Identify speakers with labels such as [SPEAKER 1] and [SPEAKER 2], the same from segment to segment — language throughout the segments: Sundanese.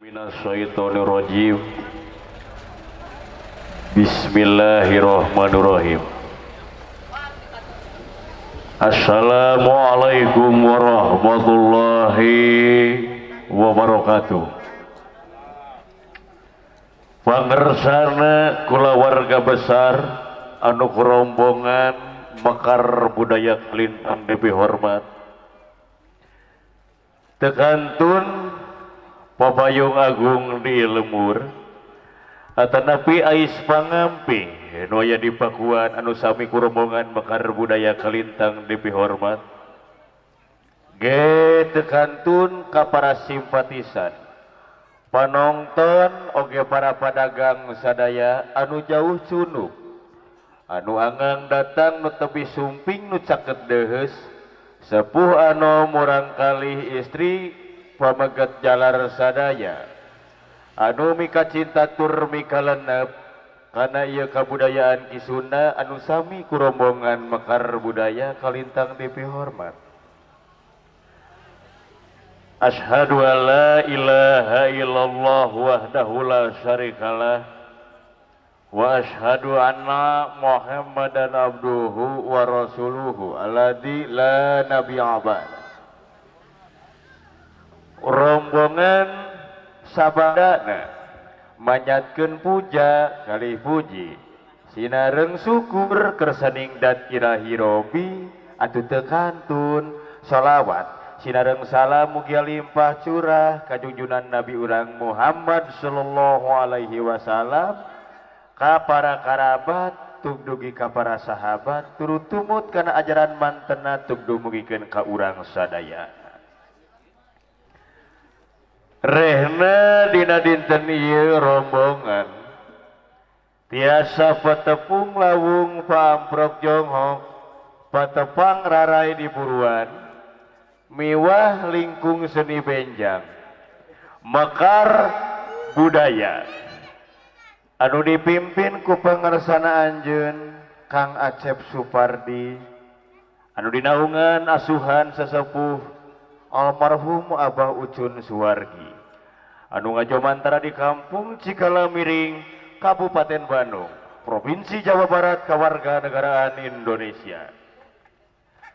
[SPEAKER 1] Minasyaitonirrajim. Bismillahirrahmanirrahim. Assalamualaikum warahmatullahi wabarakatuh. Pangersana kulawarga besar anu kerombongan Mekar Budaya Kalintang dipihormat, tekantun Papayung Agung di lemur atanapi ais pangampi nu aya di Pakuan anu sami kurombongan Mekar Budaya Kalintang dipihormat, ge tekantun ka para simpatisan panonton oge para padagang sadaya anu jauh cunuk anu angang datang nu tepi sumping nu caket deheus sepuh anu murangkalih istri pameget jalar sadaya anu mika cinta tur mika lenep kana ieu kabudayaan Ki Sunda anu sami kurombongan Mekar Budaya Kalintang dipihormat. Asyhadu an la ilaha illallah wahdahu la syarikalah wa asyhadu anna Muhammadan abduhu wa rasuluhu alladzi la nabiyya ba'da. Rombongan sabadana manyatkeun puja kalih puji sinareng syukur kersaning dat irahi robi atuh teu kantun sholawat sinareng salam mugia limpah curah kajunjunan Nabi urang Muhammad sallallahu alaihi wasallam ka para karabat tug dugi ka para sahabat turut tumut kana ajaran mantena tug dumugikeun ka urang sadaya. Rehna dina dinten ieu rombongan tiasa patepung lawung paamprok jonghok patepang rarai di buruan miwah lingkung seni benjang Mekar Budaya anu dipimpin ku pangersana anjeun Kang Acep Supardi anu dinaungan asuhan sesepuh almarhum Abah Ucun Suwargi anu ngajomantara di kampung Cikalamiring, Kabupaten Bandung, Provinsi Jawa Barat, kewarganegaraan Indonesia.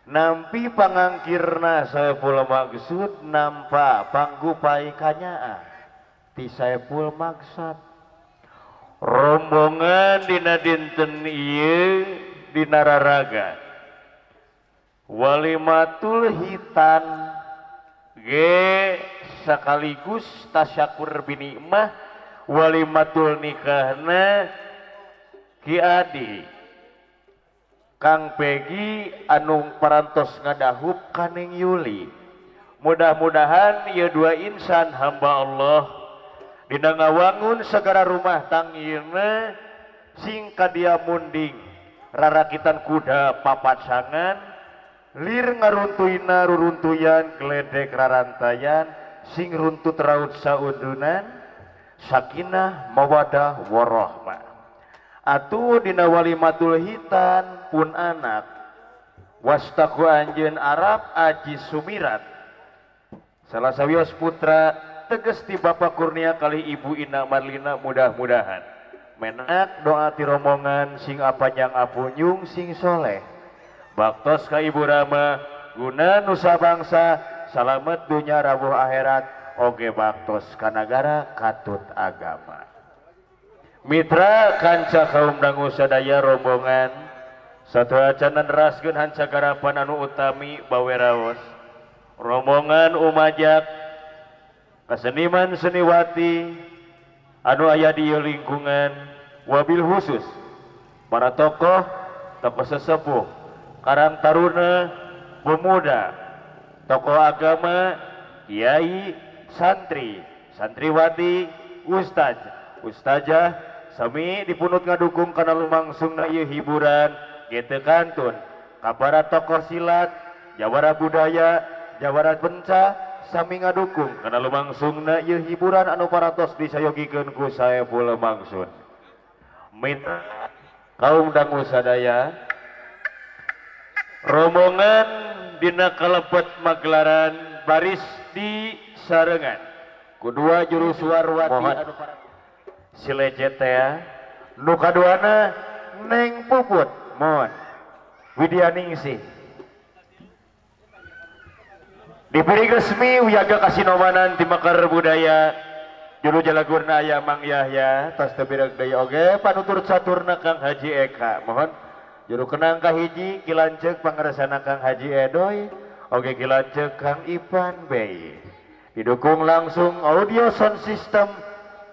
[SPEAKER 1] Nampi pangangkirna Saepul Maksud nampa panggupai kanyaah ti Saepul Maksad. Rombongan dina dinten ieu dina raraga walimatul hitan ge sekaligus tasyakur binikmah walimatul nikahna Ki Adi Kang Pegi anu parantos ngadahup kaning Yuli. Mudah-mudahan ieu dua insan hamba Allah dina ngawangun segara rumah tangina sing kadia munding rarakitan kuda papasangan lir ngaruntuina ruruntuyan gledek rarantayan sing runtut raut saudunan sakinah mawadah warahmah. Atuh dina walimatul hitan pun anak Wastaku anjeun Arab Aji Sumirat salah sawios putra teges ti Bapak Kurnia kali Ibu Ina Marlina mudah-mudahan menak doa ti rombongan sing apanjang apunyung sing soleh baktos ka Ibu Rama guna nusa bangsa salamet dunya rawuh akhirat oge baktos ka nagara katut agama. Mitra kanca kaum dangu sadaya rombongan satu acanan raskeun hancagarapan anu utami baweraos rombongan umajak keseniman seniwati anu aya di lingkungan wabil khusus para tokoh tokoh sesepuh karang taruna pemuda tokoh agama kiai santri santriwati ustaz ustazah sami dipunut ngadukung kana lumangsungna ieu hiburan gitu kantun ka para tokoh silat jawara budaya jawara penca sami ngadukung kana lumangsungna ieu hiburan anu paratos disayogikeun ku Saepul Mangsun. Mitra kaum dangu sadaya rombongan dina kalepet magelaran baris di sarengan kedua juru suarwati anu si lecet teh nu kaduana Neng Puput mohon Widyaningsih diberi resmi wiyaga kasinomanan ti Mekar Budaya juru jalagurna aya Mang Yahya tos teu bireg deui oge panutur caturna Kang Haji Eka mohon juru kenang kahiji Ki Lanceuk pangaresana Kang Haji Edoy oge Ki Lanceuk Kang Ipan Bey didukung langsung audio sound system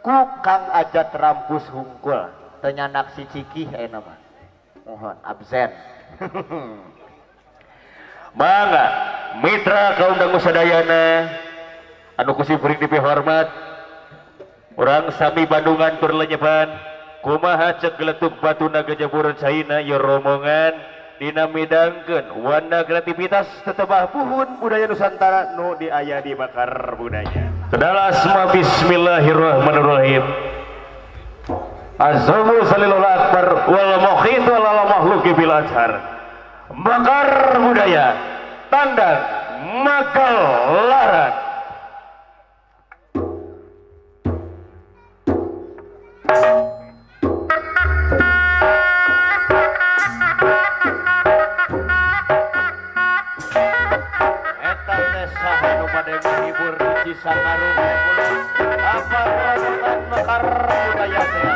[SPEAKER 1] ku Kang Ajat Rampus hungkul teu nyanak si Cikih ayeuna mah mohon absen. Mangga mitra kaum dangu sadayana anu kusipuring dipihormat urang sami Bandungan tur lenyepan kumaha cek geletuk batuna gejebur caina ieu rombongan dina midangkeun wana kreativitas tetebah puhun budaya Nusantara nu diaya di Mekar Budaya. Sedala semua bismillahirrahmanirrahim. Azamu salilul akbar wal muhit wal makhluki bil azhar. Mekar Budaya tandang magelaran. Eta teh saha nu bade ngahibur di Cisangarum apa rombongan Mekar Budaya teh.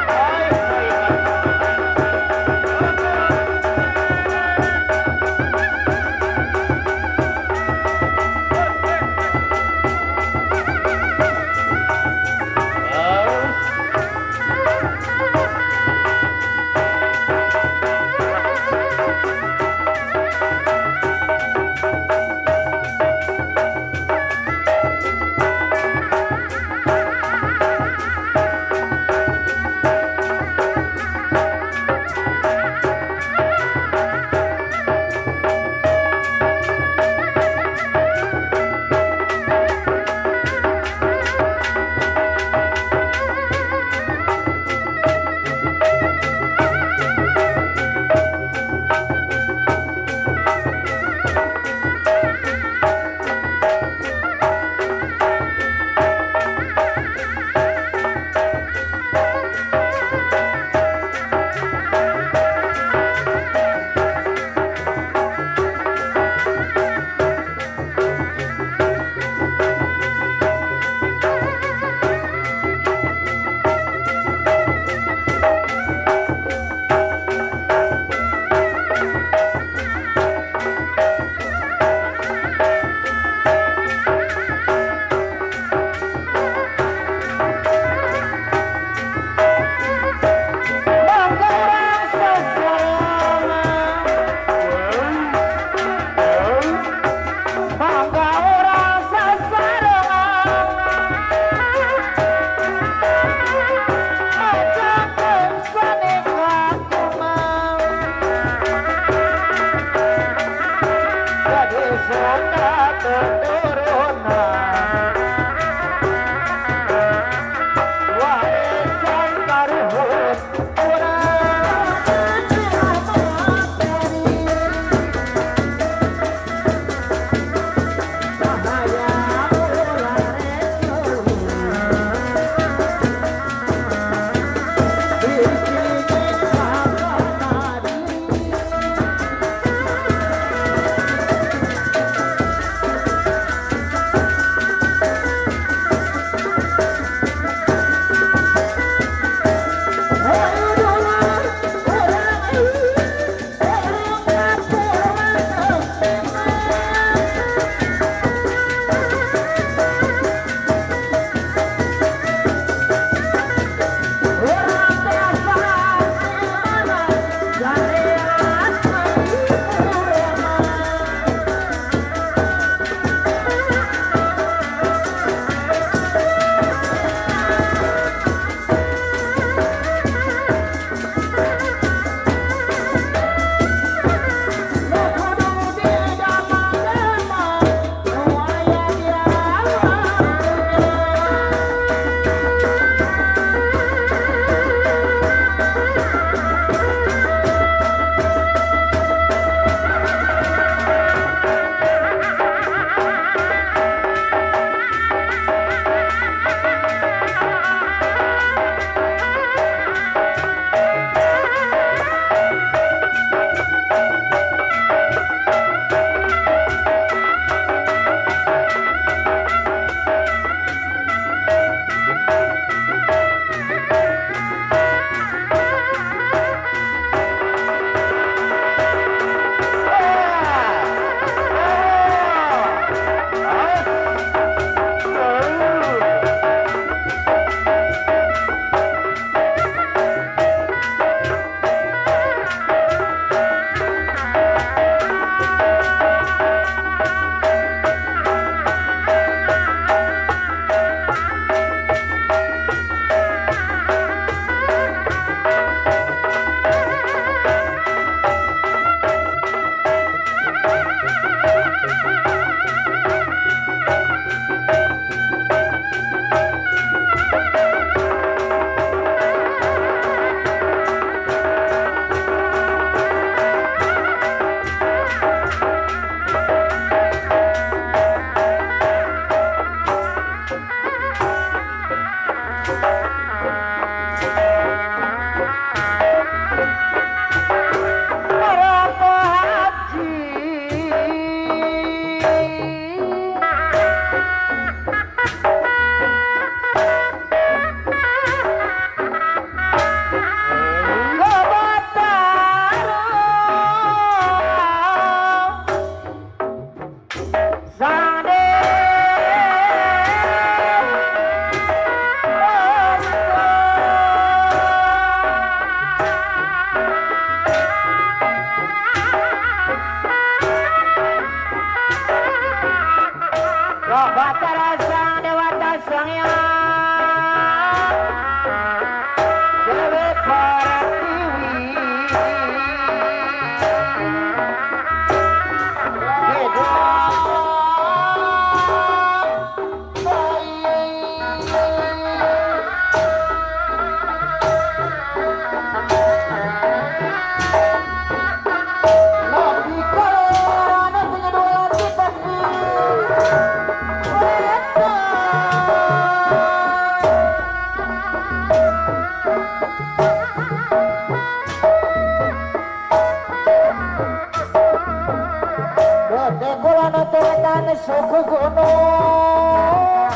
[SPEAKER 2] Suku gunung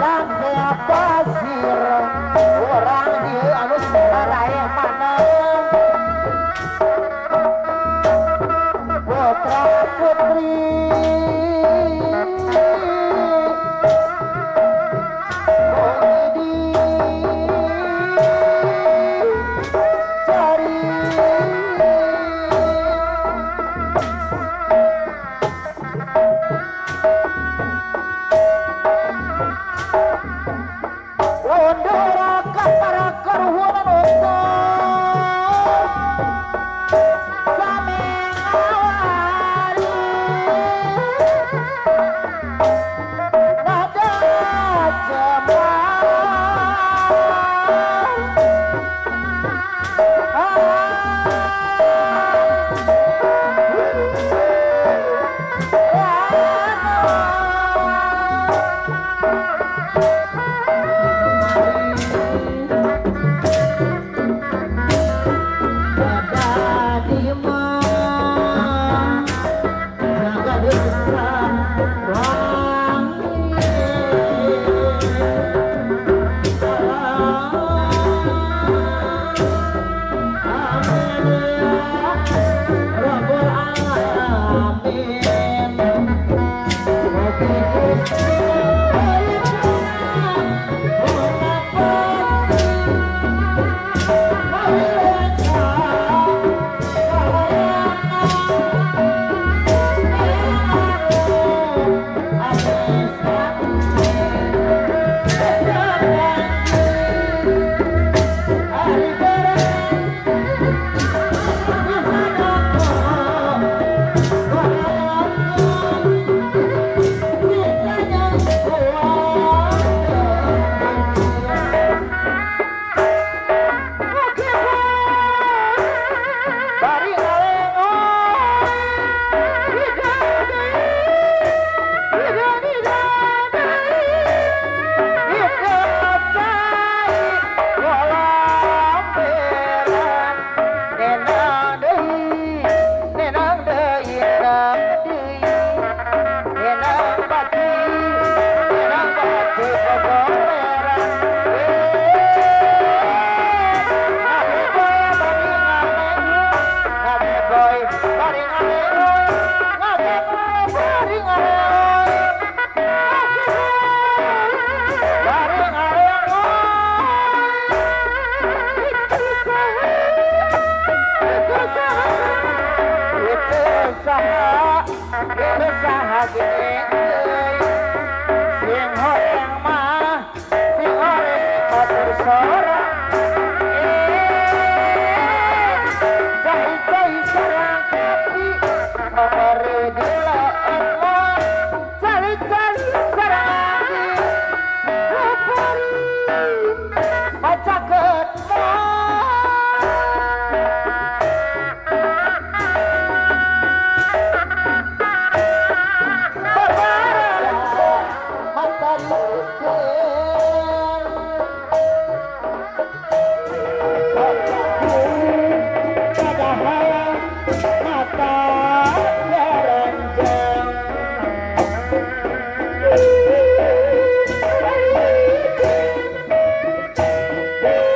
[SPEAKER 2] langkah pasir orang dia anu sarae mana putra putri
[SPEAKER 3] Bye.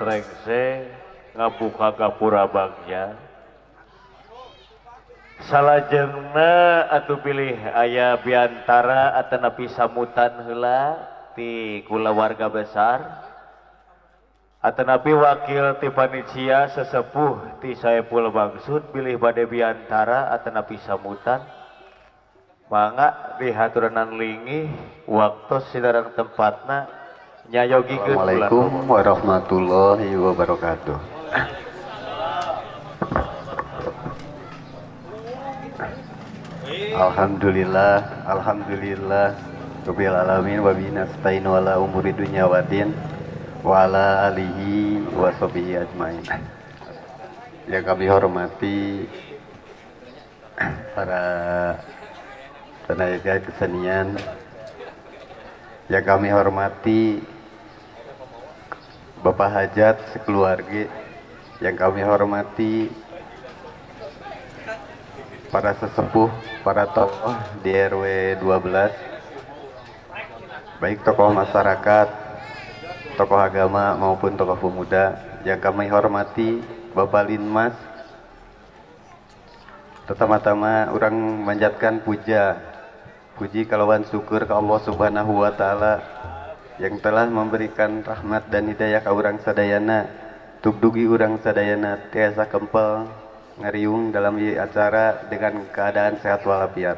[SPEAKER 1] rengse ngabuka gapura bagja. Salajengna atuh pilih aya biantara atanapi samutan heula ti kulawarga besar atanapi wakil ti panitia sesepuh ti Saepul Maksud pilih bade biantara atanapi samutan. Mangga dihaturanan lingih waktu sidarang tempatna nyayogikeun.
[SPEAKER 3] Assalamualaikum warahmatullahi wabarakatuh. Alhamdulillah, alhamdulillah rabbil alamin wa bihi nasta'in wala umuri dunya waddin wa ala alihi wa sahbihi ajmain. Yang kami hormati para tenaga kesenian, yang kami hormati Bapak Hajat sekeluarga, yang kami hormati para sesepuh, para tokoh di RW 12, baik tokoh masyarakat, tokoh agama maupun tokoh pemuda, yang kami hormati Bapak Linmas. Pertama-tama orang manjatkan puja, puji kalawan syukur ke Allah Subhanahu wa Ta'ala yang telah memberikan rahmat dan hidayah ke urang sadayana, tugdugi urang sadayana tiasa kempel ngariung dalam acara dengan keadaan sehat walafiat.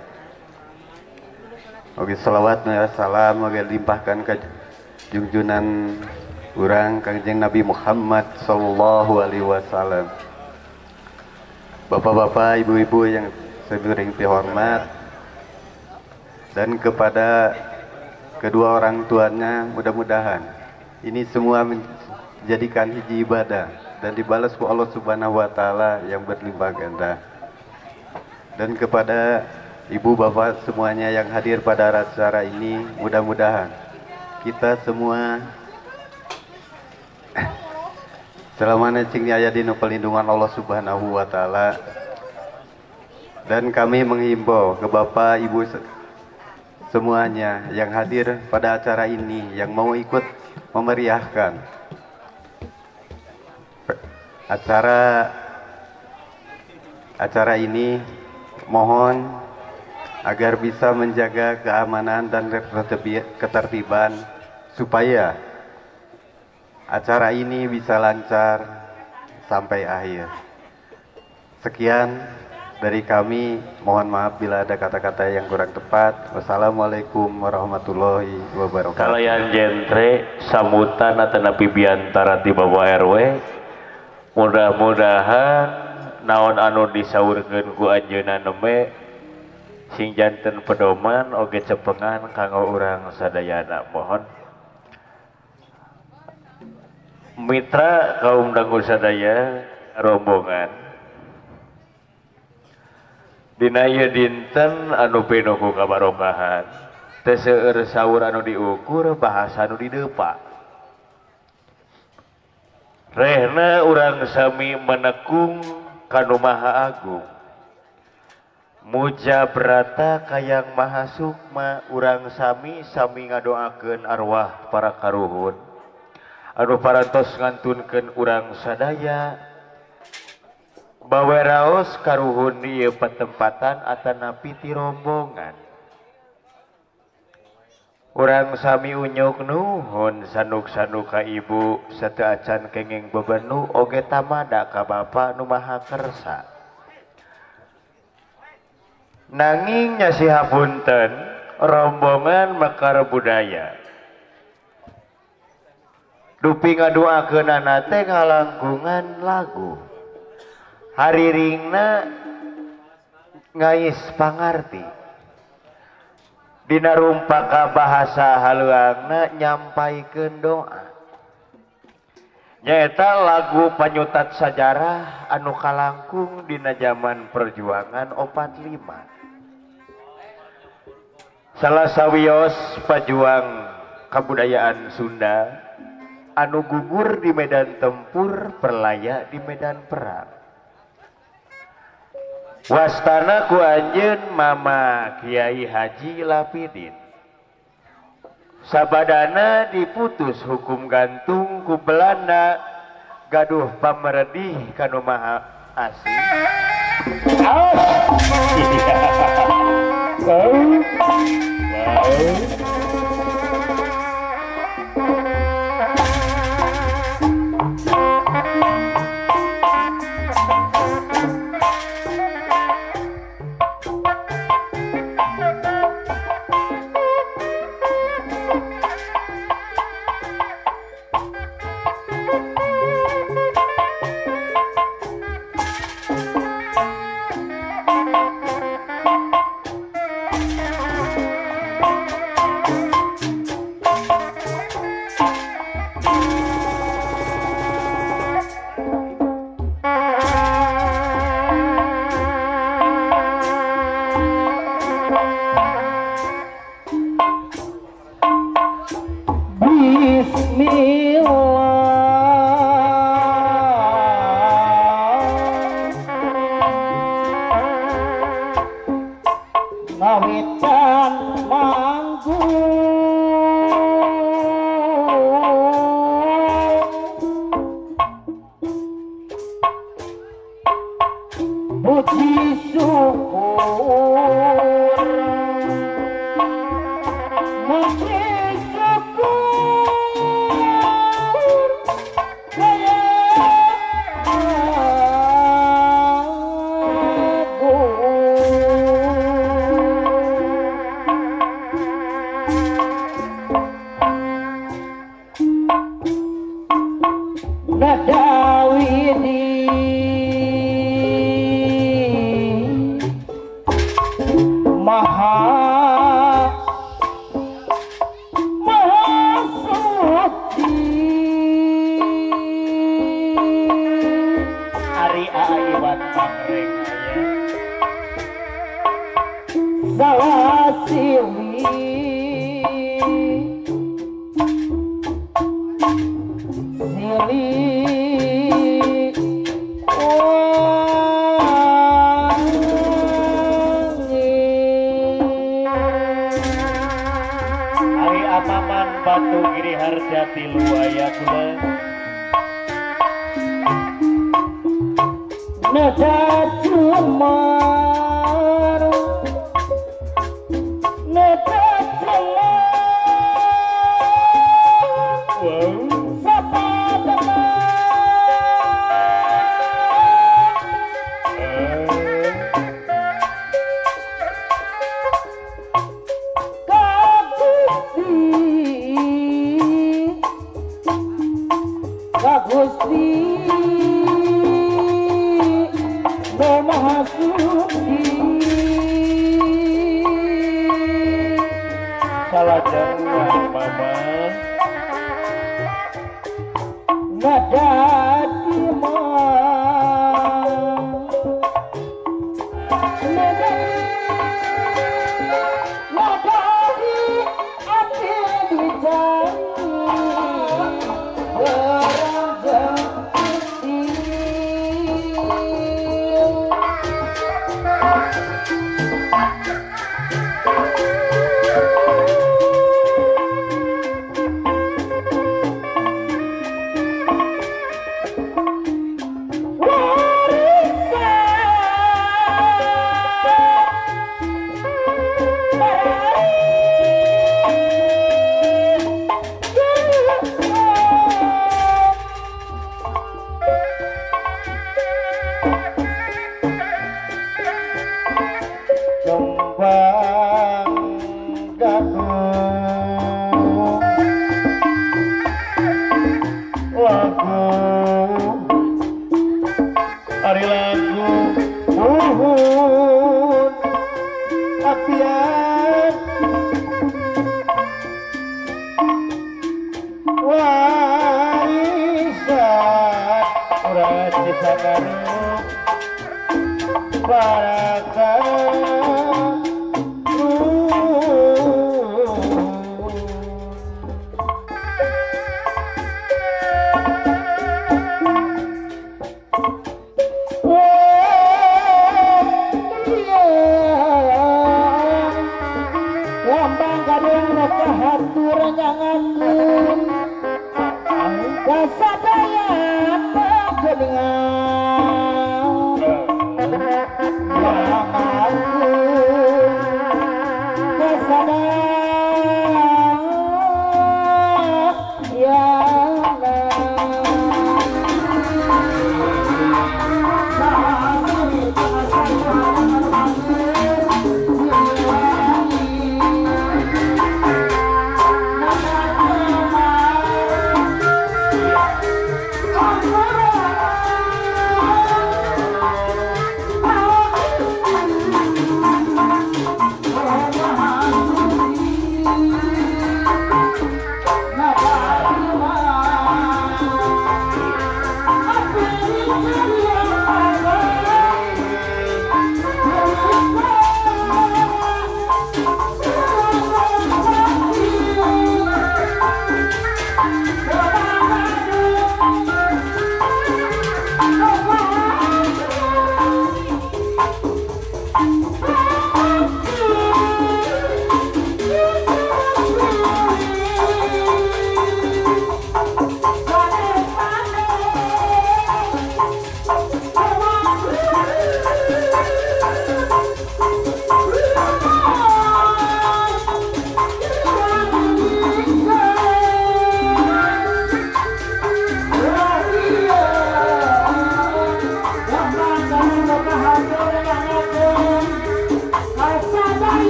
[SPEAKER 3] Oke, salawat dan salam oke limpahkan ke junjunan urang Kangjeng Nabi Muhammad sallallahu alaihi wasallam. Bapak-bapak, ibu-ibu yang saya beri hormat, dan kepada kedua orang tuanya, mudah-mudahan ini semua menjadikan hiji ibadah dan dibalas ku Allah Subhanahu wa Ta'ala yang berlimpah ganda. Dan kepada ibu bapak semuanya yang hadir pada acara ini, mudah-mudahan kita semua selamanya cing aya dina pelindungan Allah Subhanahu wa Ta'ala. Dan kami menghimbau ke bapak ibu semuanya yang hadir pada acara ini, yang mau ikut memeriahkan acara ini, mohon agar bisa menjaga keamanan dan ketertiban supaya acara ini bisa lancar sampai akhir. Sekian dari kami, mohon maaf bila ada kata-kata yang kurang tepat. Wassalamualaikum warahmatullahi wabarakatuh.
[SPEAKER 1] Kalayan jentre sambutan atanapi biantara ti Bapak RW, mudah-mudahan naon anu disaurkeun ku anjeunna nembe sing janten pedoman oge cepengan kanggo urang sadayana. Mohon mitra kaum dangu sadaya rombongan dina ieu dinten anu penuh ku kabarokahan, teu seueur saur anu diukur, bahasa anu didepa. Rehna urang sami menekung kanu Maha Agung, muja brata kayang Maha Sukma. Urang sami sami ngadoakeun arwah para karuhun anu parantos ngantunkeun urang sadaya baweraos karuhun ieu patempatan atanapi ti rombongan. Urang sami unyuk nuhun sanuk-sanuk ka ibu sateu acan kenging bebenu oge tamada ka bapa nu maha kersa. Nanging nya sihapunten rombongan mekar budaya dupi ngadoakeunana teh ngalangkungan lagu hariringna ngais pangarti dina rumpaka bahasa haleuangna nyampaikeun doa. Nyaeta lagu panyutat sajarah anu kalangkung dina zaman perjuangan 45. Salah sawios pajuang kabudayaan Sunda anu gugur di medan tempur, perlaya di medan perang. Wastana ku anjeun Mama Kiai Haji Lapidin. Sabadana diputus hukum gantung ku Belanda, Gaduh pameredih kanu maha asih.
[SPEAKER 2] Hatur nyangakeun kasadaya.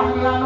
[SPEAKER 2] Yeah.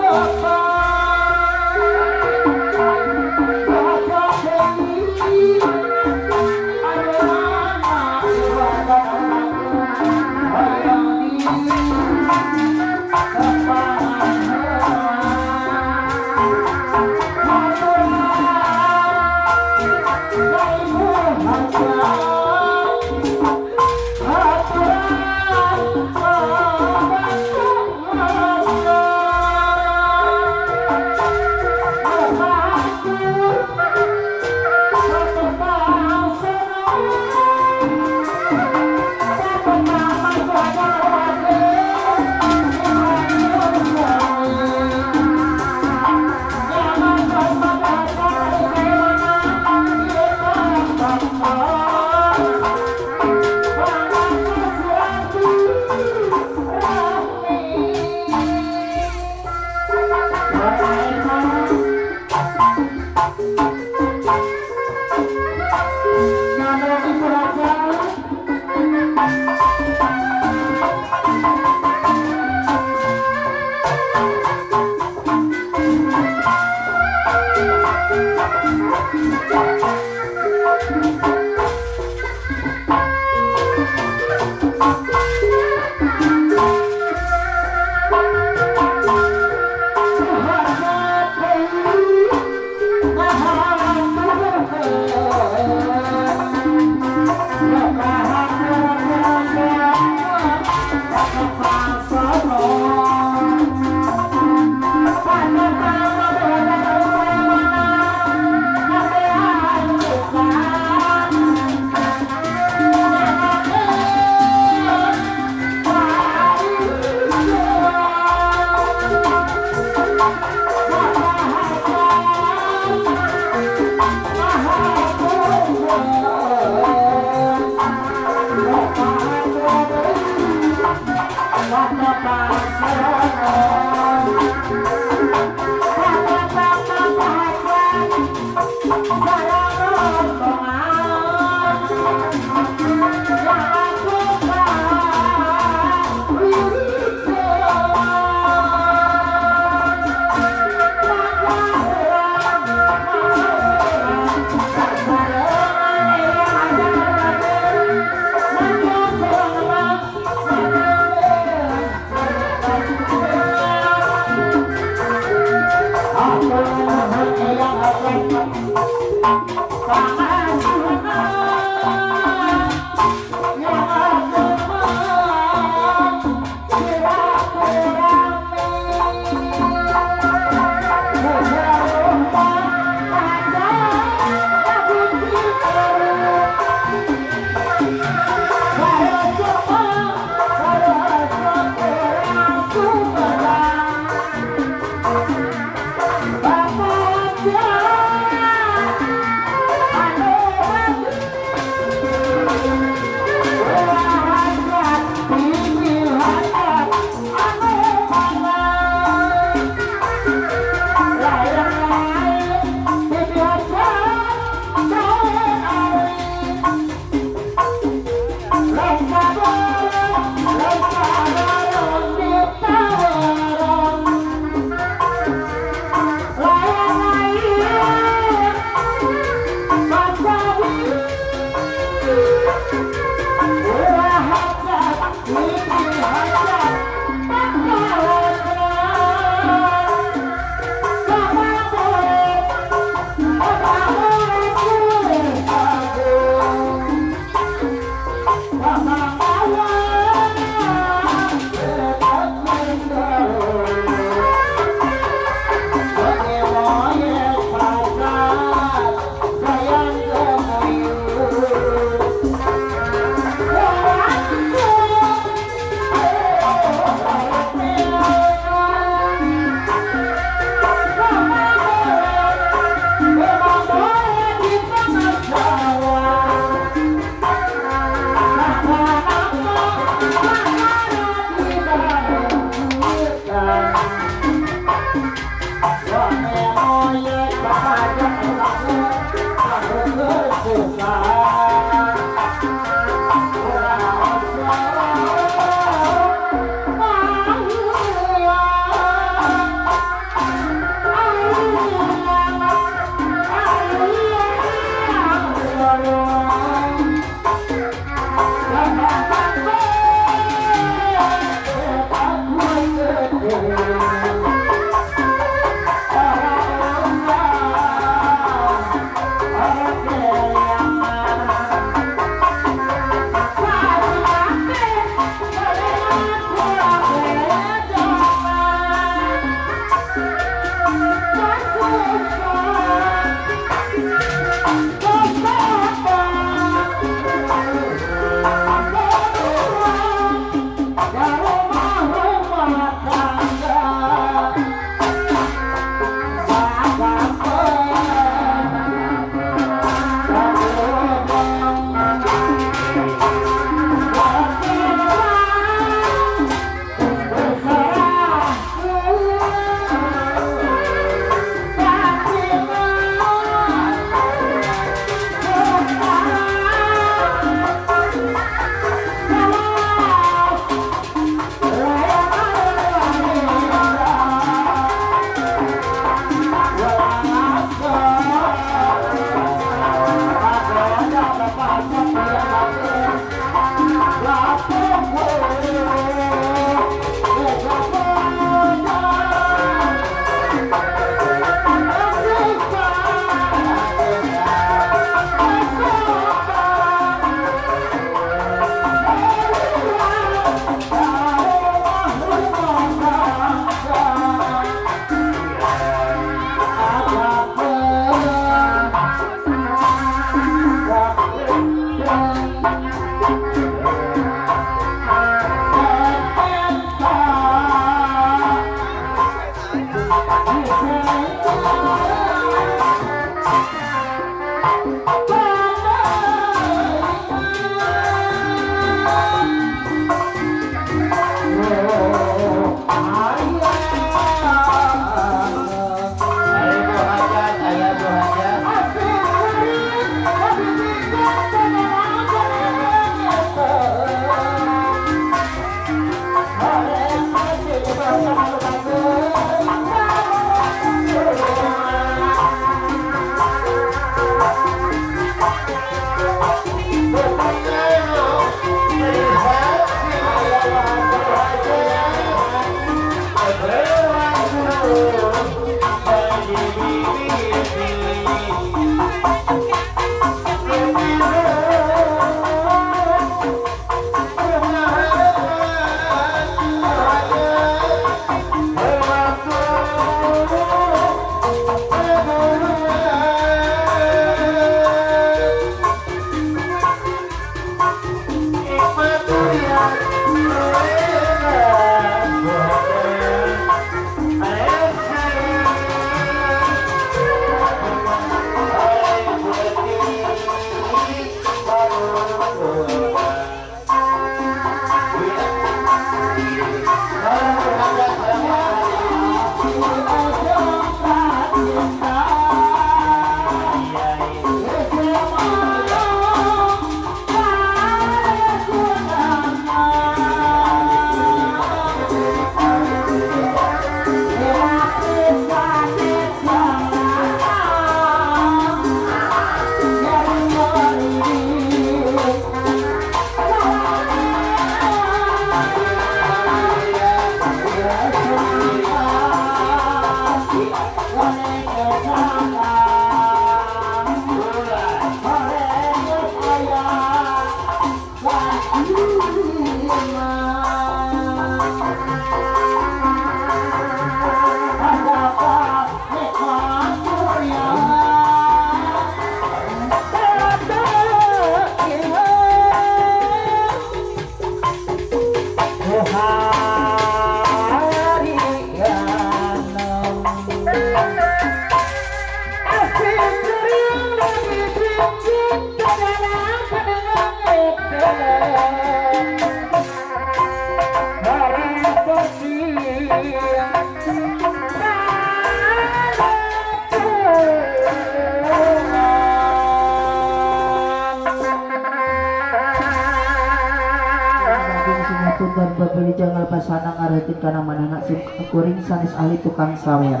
[SPEAKER 4] Jangan pasana ngaretin kana manana sim kuring sanes ahli tukang sawer.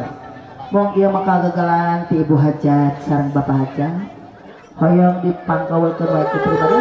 [SPEAKER 4] Mong ieu maka gagalan ti Ibu Hajat sareng Bapak Hajat. Hoyong dipangkawulkeun wae ku pribadi.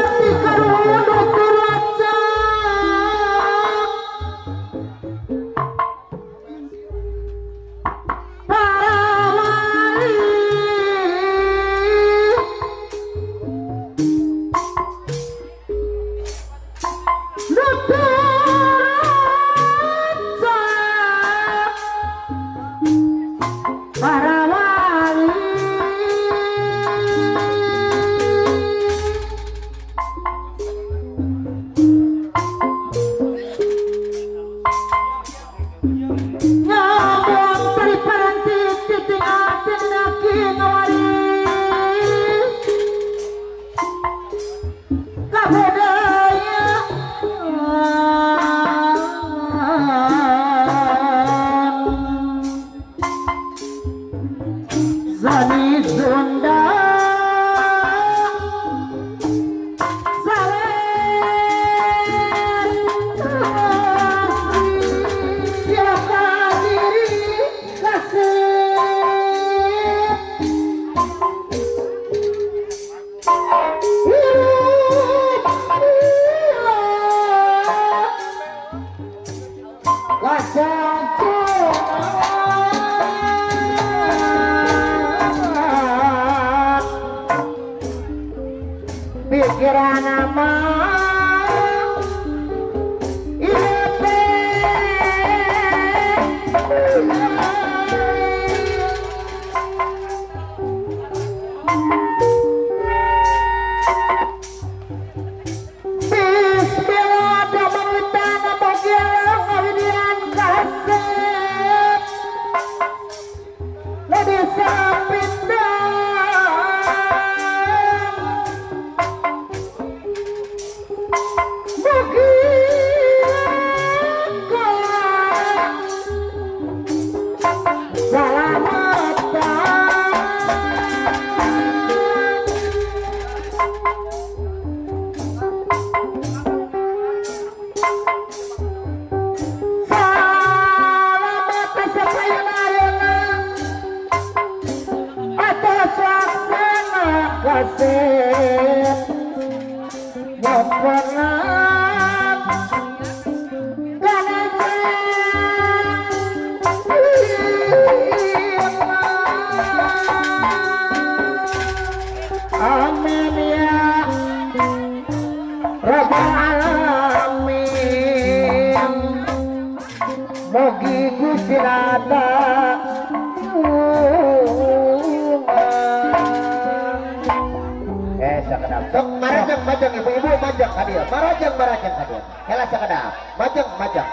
[SPEAKER 2] Majeng ibu-ibu majeng ka dieu. Marajeng marajeng ka dieu. Heula sakedap. Majeng majeng.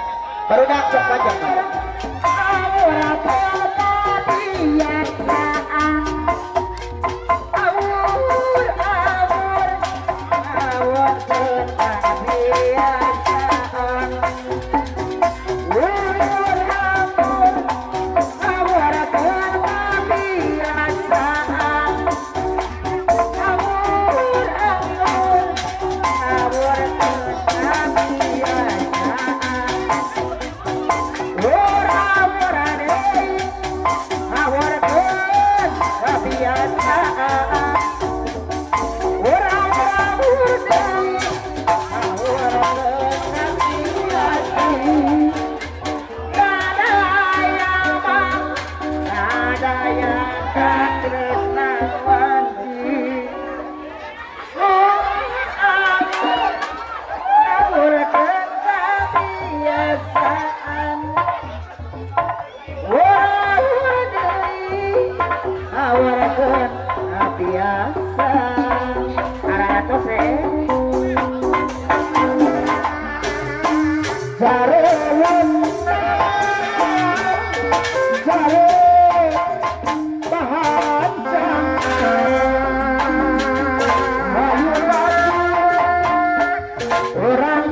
[SPEAKER 2] Barudak sok majeng. Orang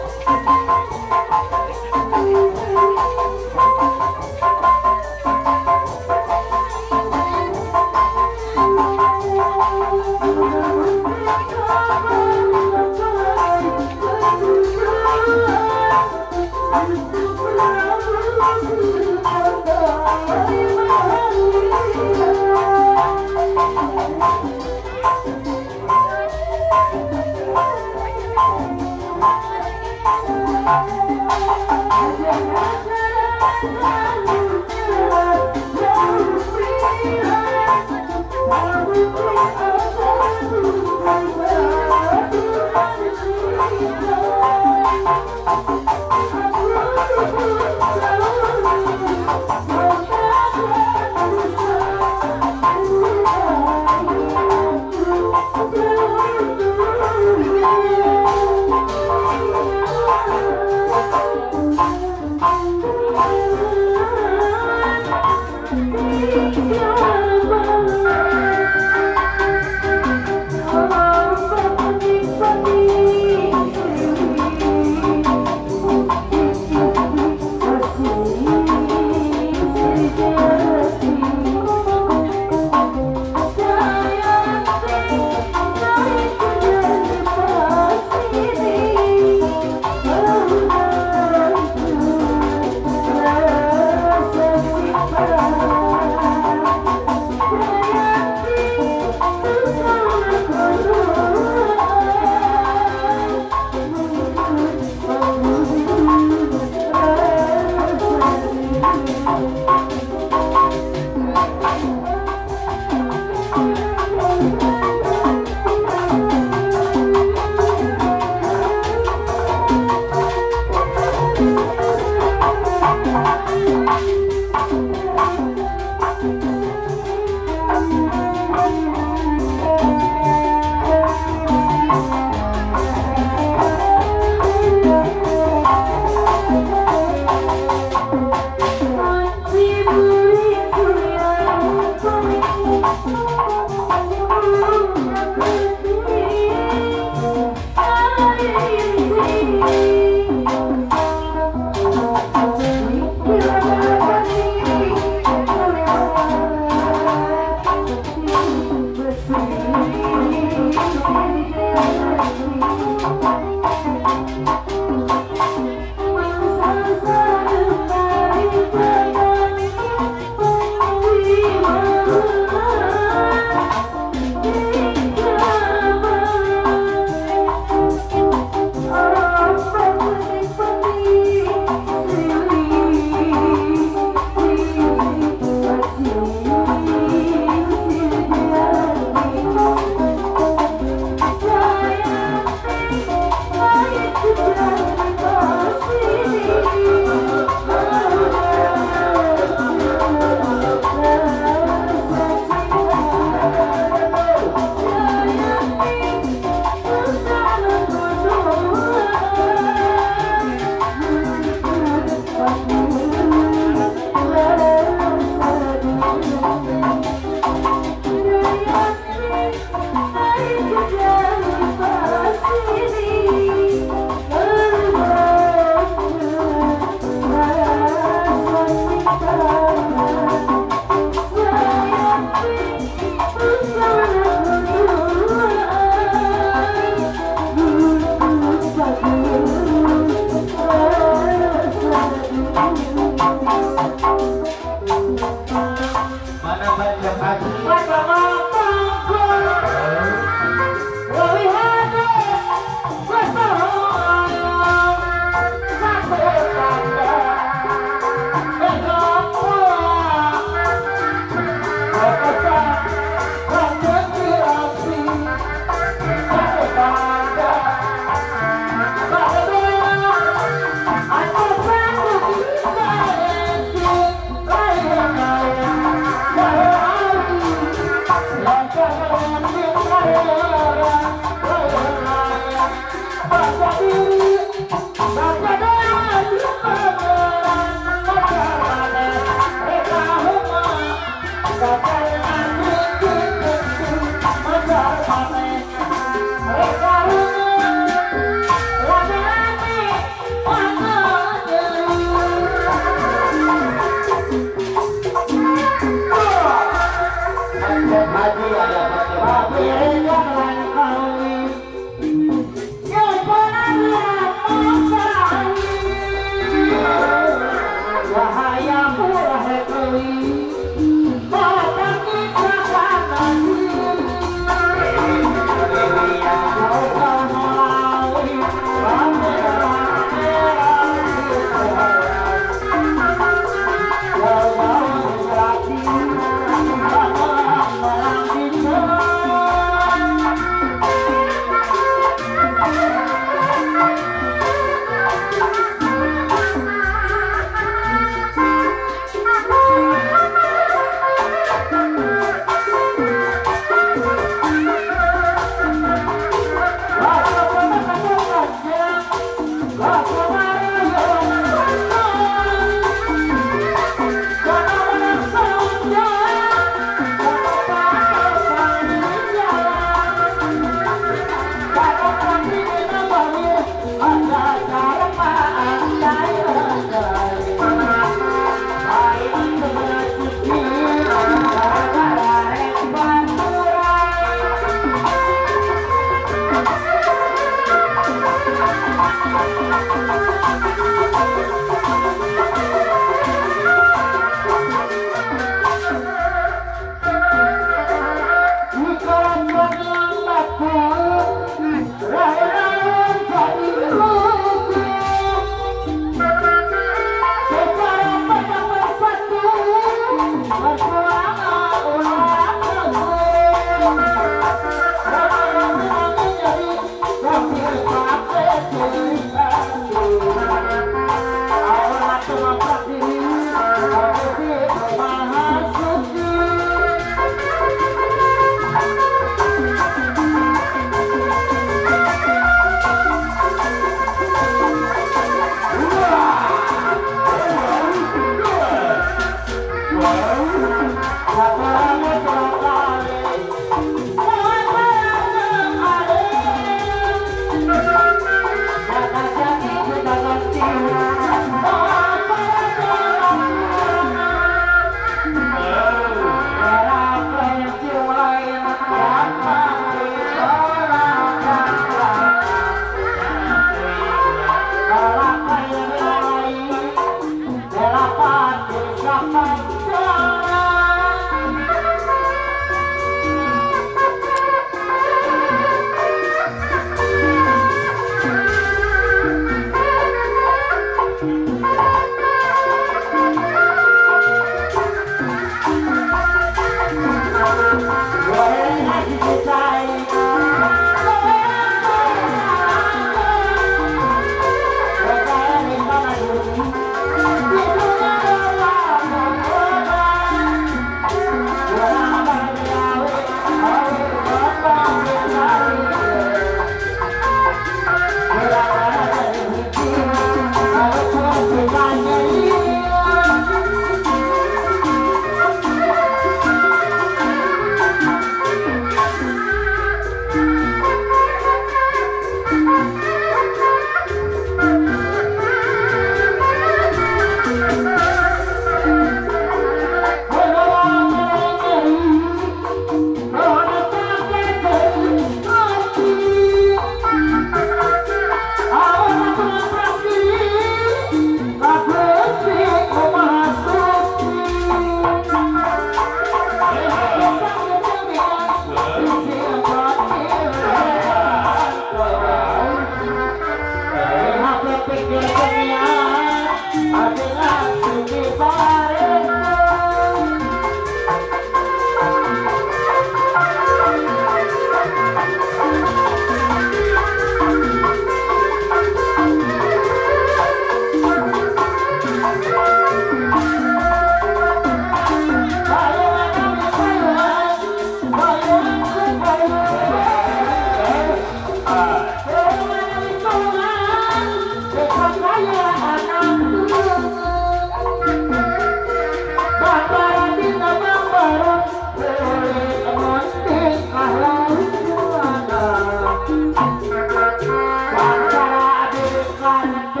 [SPEAKER 4] Henteu.